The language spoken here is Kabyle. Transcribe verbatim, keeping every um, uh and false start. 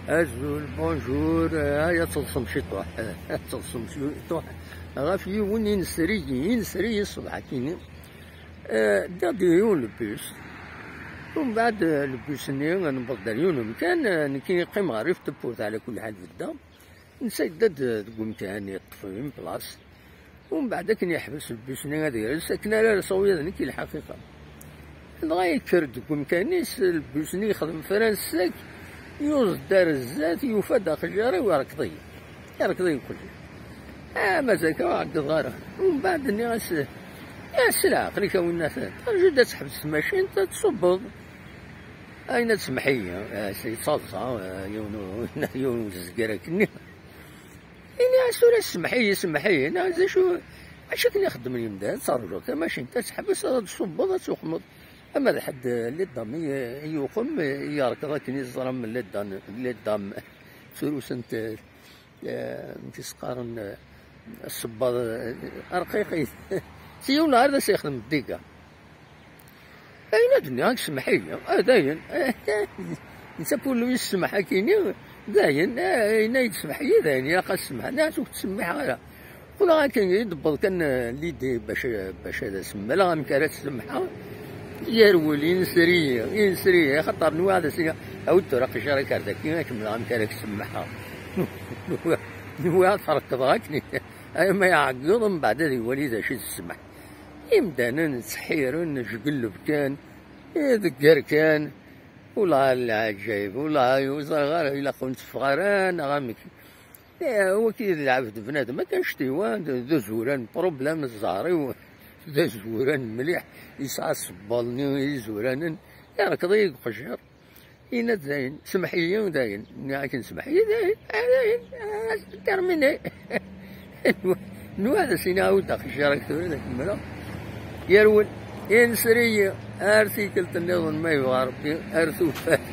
Azul, bonjour, eh, ay ad teḍsem ciṭuḥ, ad teḍsem ciṭuḥ ɣef yiwen inesri, inesri ṣṣbeḥ akkin. Eh, ddiɣ-d yiwen lebus, umbeɛd, eh, lebus-nni newweḍ-d ar yiwen umkan, eh, nekkini qqimeɣ rrif tewwurt ɛla kulli ḥal bedda, netta yedda-d deg umkan yeṭṭef une place. Umbeɛd akken yeḥbes lebus-nni ad yers, akken ara rseɣ ula d nekk i lḥaqiqa. Dɣa yekker-d deg umkan-is, lebus-nni yexdem fransek, yuẓ-d ar zdat, yufa-d aqejjar-iw irkeḍ-iyi. Irkeḍ-iyi uqejjar. Ah, mazal kan ur ɛeggeḍ ara. Umbeɛd nniɣ-as, ya, s leɛqel-ik a winnat, rju-d ad teḥbes tmacint, ad tṣubbeḍ. Ayen ad tsemmeḥ-iyi, ah, s yettaḍsa, ah, yiwen u-, yiwen uzezger akkenni. Ini-as tura semmeḥ-iyi, semmeḥ-iyi, neɣ d acu, acu akken i xeddmen yemdanen, ad terǧuḍ tamacint ad teḥbes, ad d-tṣubbeḍ, ad tuqmeḍ. Ama d ḥedd, eh, les dames i, i yuqem, eh, yerkeḍ akken i teẓram les dames, les dames tturusent, eh, eh, amek i s-qqaren, eh, ṣṣebbaḍ, eh, rqiqit. Si yiwen ɣer d as-yexdem ddiga. Ayen ad d-nniɣ, semmeḥ-iyi, ah, dayen. Netta kullu yessemmeḥ akkin-i, dayen, ah, ayen ay d-semmeḥ-iyi, dayen, ilaq ad semmeḥ. Nniɣ-as ur k-ttsemmiḥeɣ ara. Qqleɣ akken i d-tewweḍ kan, eh, l'idée bac, bac ad as-mmaleɣ amek ara tt-semmeḥeɣ. Yerwel, inesri-yi, inesri-yi, axaṭer nwiɣ ad as-iniɣ, awi-d tura aqejjar-ik ar daki, ad k-mmleɣ amek ara k-semmeḥeɣ. Nwiɣ, nwiɣ ad t-rekḍeɣ akken, ama iɛeggeḍ, mbeɛd ad iwali d acu i d ssemeḥ. Imdanen ttḥiren, jgelleb kan, eh, degger kan. Wellah lɛaǧayeb, wellah ur ẓriɣ ara ilaq ur netteffeɣ ara neɣ amek. Eh, wagi d lɛebd bnadem, akka annect-iwa, d, d azuran, problème zzher-iw, d azuran mliḥ, yesɛa ṣṣebbaḍ-nni izuranen, yerkeḍ-iyi deg uqejjar. Yenna-d dayen, semmeḥ-iyi dayen. Nniɣ akken semmeḥ-iyi dayen, ah, dayen, ah, terminé. Nwiɣ ad as-iniɣ awi-d aqejjar-ik tura ad ak-mmleɣ. Yerwel, inesri-yi ar tikkelt nniḍen ma yebɣa Rebbi, ar tufat.